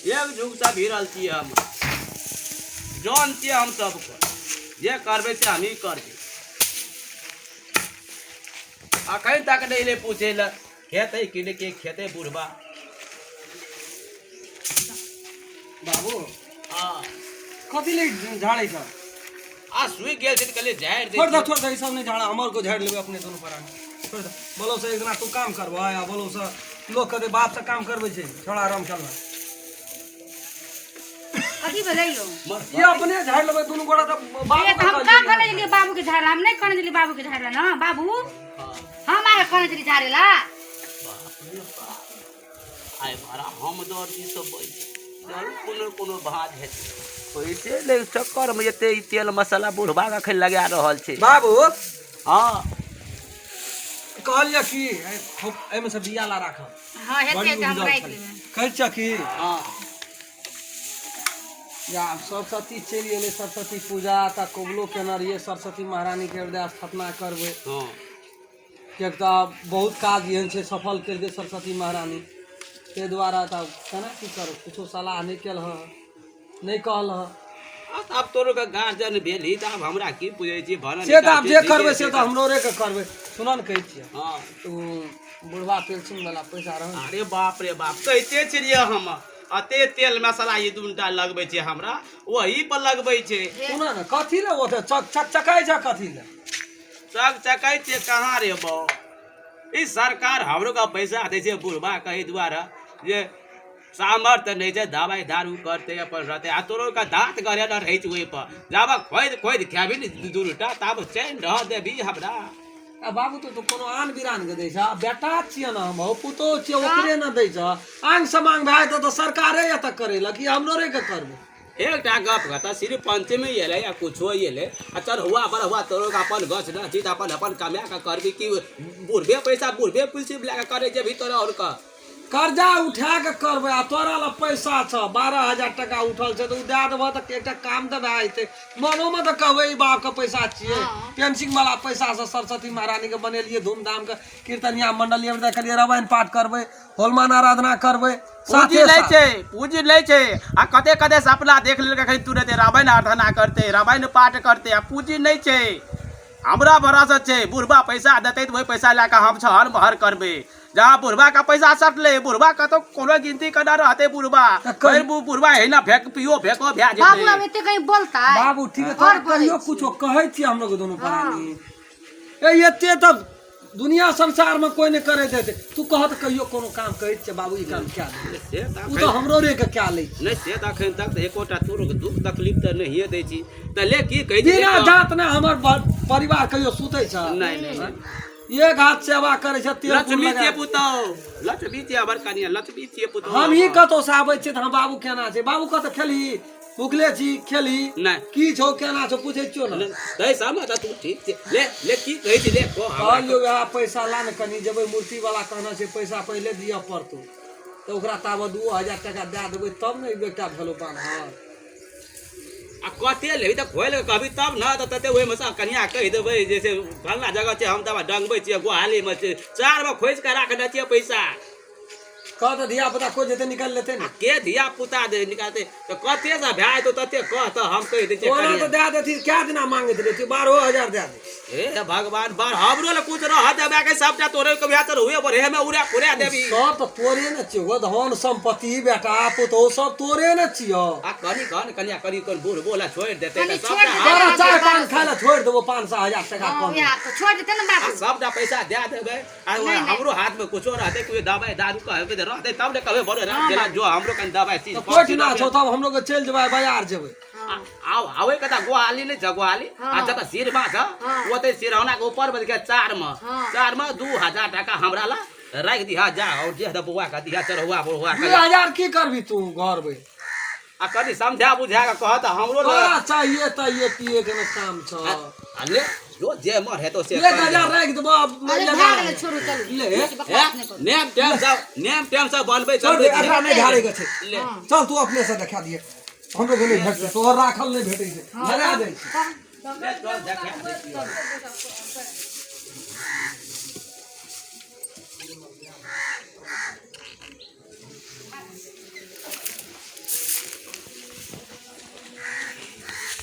एक जुगसँ भिड़ल छियै हम, जन छियै हम सबके, जे करबै से हमही करबै। अखन तक नहि एलै पूछै लए, खेतै कि नहि, के खेतै बुढ़बा। बाबू। हँ। कथी ले झाड़ै छ? आ सुति गेल छै तऽ कहलियै झाड़ि दै छोड़ दे। छियै। छोड़ दे, ई सब नहीं झाड़ा, हमर को झाड़ि लेबै अपने दुनू प्राणी, छोड़ दे। बोलो से एक दिना तू काम करबह आ बोलो से लोग कहते बाप से काम करबै छै, छोड़ा आराम खेलना। कथी भेलै यौ? ये अपने झाड़ि लेबै दुनू गोरा तऽ बाबू ए, के तऽ हम कहलियै। का कहने छलियै बाबू के झाड़े ला? हम नहि कहने छलियै बाबू के झाड़े ला ना बाबू। हँ। हम आके कहने छलियै झाड़े ला? बाप रे बाप, आइ बड़ा हम दर्दी सब जरूर कोनो कोनो भाज हेतै, पैसे ले चक्करमे एते ई तेल मसाला बुढ़बा के अखन लगा रहल छै। बाबू। हँ। कहलियै कि एहिमे से बिया ला राखब। हँ, हेतै बड़ी तऽ हम उपजल राखि छलै। लेबै। कहै छियै कि हँ। या आब सरस्वती चलि गेलै, सरस्वती पूजा तऽ कबुलो केने रहियै, सरस्वती महारानीके हृदय स्थापना करबै। हँ। किएक तऽ बहुत काज एहन छै सफल केलकै सरस्वती महारानी, ताहि दुआरे तऽ केना की करब, किछो सलाह नहि केलह हँ, नहि कहल हँ। आ तऽ आब तोरो के गार्जियन भेलही तऽ आब हमरा की बुझै छी भनन। से तऽ आब जे करबै से तऽ हमरो के करबै। सुनऽ ने, कहै छियै। हँ। ओ बुढ़वा पेंशन वाला पैसा रहै ने। अरे बाप रे बाप, कहिते छलियै हम, अते तेल मसाला ई दूनटा लगबै छै हमरा, ओही पर लगबै छै। सुनऽ ने, कथी लए ओतऽ चक चक चकाइ छै, कथी लए? चक चकै छै कहाँ रे बौ? ई सरकार हमरो के पैसा दै छै बुढ़बा के एहि दुआरे जे सामर्थ्य नहि छै, दवाइ दारू करतै अपन रहतै। आ तोरो के दाँत गड़े न रहै छै ओहि पर, जाबऽ खोदि खोदि खेबही ने दू दूटा ताब चैन रह देबही हमरा। आ बाबू, तो कोनो आन बिरान के दै छ? बेटा छियै ने हम, हौ पुतोह छियै, ओकरे ने दै छ। आंग समांग भए जेतौ तऽ सरकारे एतऽ करै लए कि हमरो रे के करबै? एकटा गप कहता, सिर्फ पंचमी एलै या कुछो एलै आ चढ़ुआ बढ़ुआ तोरो के अपन गछ न छी तऽ अपन अपन कमा कऽ करबी कि बुढ़बे पैसा बुढ़बे पुलिस लए कऽ करै जेबही तोरा आओर कऽ? कर्जा उठा कऽ करबै आ तोरा लग पैसा छ, 12,000 टका उठल छै तऽ ओ दए देबह तऽ एकटा काम तऽ भए जेतै। मनोमे तऽ कहबै ई बापके पैसा छियै। पेंसिंग वाला पैसासँ सरस्वती महारानीके बनेलियै धूमधामके, कीर्तनिया मंडली अभी देखलियै, रामायण पाठ करबै, होलमान आराधना करबै। पूँजी साथे लै साथ छै, पूँजी लै छै आ कते कते सपना देख लेलकै अखन तुरते, रामायण आराधना करतै, रामायण पाठ करतै आ पूँजी नहि छै। हमरा भरोसा छै बुढ़बा पैसा देतै तऽ ओहि पैसा लए कऽ हम छहर महर करबै। जहाँ बुढ़बा के पैसा सटलै, बुढ़बा कतौ कोनो गिनती केना रहतै बुढ़बा? तऽ कहि- फेर बुढ़बा एहिना फेक पियो फेको भए बाबू, आब जेतै। एते कहीं बोलतै? बाबू, ठीक है। और तोरा बोलै कहियो छी। कुछो कहै छियै हम लोग दुनू प्राणी? ए एते तऽ दुनिया संसार में कोई नहीं करे देते। तू कह तऽ कहियो कोनो काम कहै छियै बाबू, ई काम क्या दे? से तऽ ओ तऽ हमरो रे के क्या लै छी? नहि, से तऽ अखन तक तऽ एकोटा तोरो दुख तकलीफ तऽ नहिए दै छी, तऽ ले की कहै छी? बिना जात ने हमर परिवार कहियो सुतै छै? नहि नहि नहि। एक हाथ सेवा करै छै, तेल कुर लक्ष्मी लगा छियै पुतहु, लक्ष्मी छियै हमर कनिया, लक्ष्मी छियै पुतहु। हम ही कतौ से आबै छियै तऽ हम बाबू केना छै, बाबू कतऽ खेलही, भुखले छी खेलही? नहि। की छौ, केना छौ, पूछै छियौ ने? दै सब तऽ तू ठीक छै। ले ले, की कहै छी, ले कह हमरा। कहलियौ वएह पैसा ला ने कनि, जेबै मूर्ति वाला, कहना छै पैसा पहिले दिअ पड़तौ, तऽ ओकरा ताबत 2000 टाका दए देबै तब ने एकटा भेलो बान्हल। आ कते लेबही तऽ खोलि कऽ कहबी तब ने, तऽ तते ओहिमे सँ कनिया कहि देबै जे से फल्लाँ जगह छै, हम तऽ डंगबै छियै, गोहालीमे छै, चारमे खोजि कऽ राखने छियै पैसा। कह तऽ धिया पुता कोइ जेतै निकालि लेतै ने। आ के धिया पुता दे निकालतै? तऽ कते से भए जेतौ तते कह तऽ हम कहि दै छियै। ओना कनिया तऽ दए देथिन, कए दिना मांगैत रहै, 12,000 दए दे। हे भगवान, बार हमरो लए कुछ रह देबे के सबटा तोरे के भए चल हुए बरे में उड़ा पुरा देबी। सब तऽ तोरे ने छियौ, धन सम्पत्ति बेटा पुतोहु सब तोरे ने छियौ। आ कनि कह ने कनिया, कनि कनि बूढ़ बोला छोड़ि देतै कनि तऽ छोड़ि सबटा देतै। तोरा चाय पान खाय लए छोड़ि देबो, 500-1000 टका हँ कम। उएह तऽ छोड़ि देतै ने आ बाबू। सबटा पैसा दए देबै आ नहि, नहि। हमरो हाथ में कुछो रहतै, कोई दवाई दारू कहबै तऽ रहतै तब ने कहबै बड़े राम जेना जो हमरो कनि दवाई चीज तऽ कोइ ना छौ, तब हमरो के चलि जेबै, बाजार जेबै। आउ आवे कता गोहाली नहि छ गोहाली? हँ। आ जतऽ सिरमा छ हँ। ओतै सिरौना के ऊपर में चार में हँ। चार में 2000 टाका हमरा ला राखि दिहा जा, और जे हेतै बौआ के दिहा, चढ़ौआ बौआ दू के। हजार की करबी तू घर बैठ? आ कनि समझा बुझा के कह तऽ हमरो लग- तोरा चाहिए चाहिए पिए के ने काम छ। आ ले जो जे मर हेतौ से एक कर हजार ले। राखि देबो आब। अरे लगा भए गेलै, छोड़ू, चलू। ले। बेसी बकवास नहि करू। नेम टेम सब, नेम टेम सब बनबै छोड़ दे। चलबै एकरा नहि झाड़े के छै। ले। चल, तू अपने से देखा दिए, हमरो के नहि भेटतै, तोहर राखल नहि भेटै छै, लगा दै छै। ले, चल, देखा दै छियौ।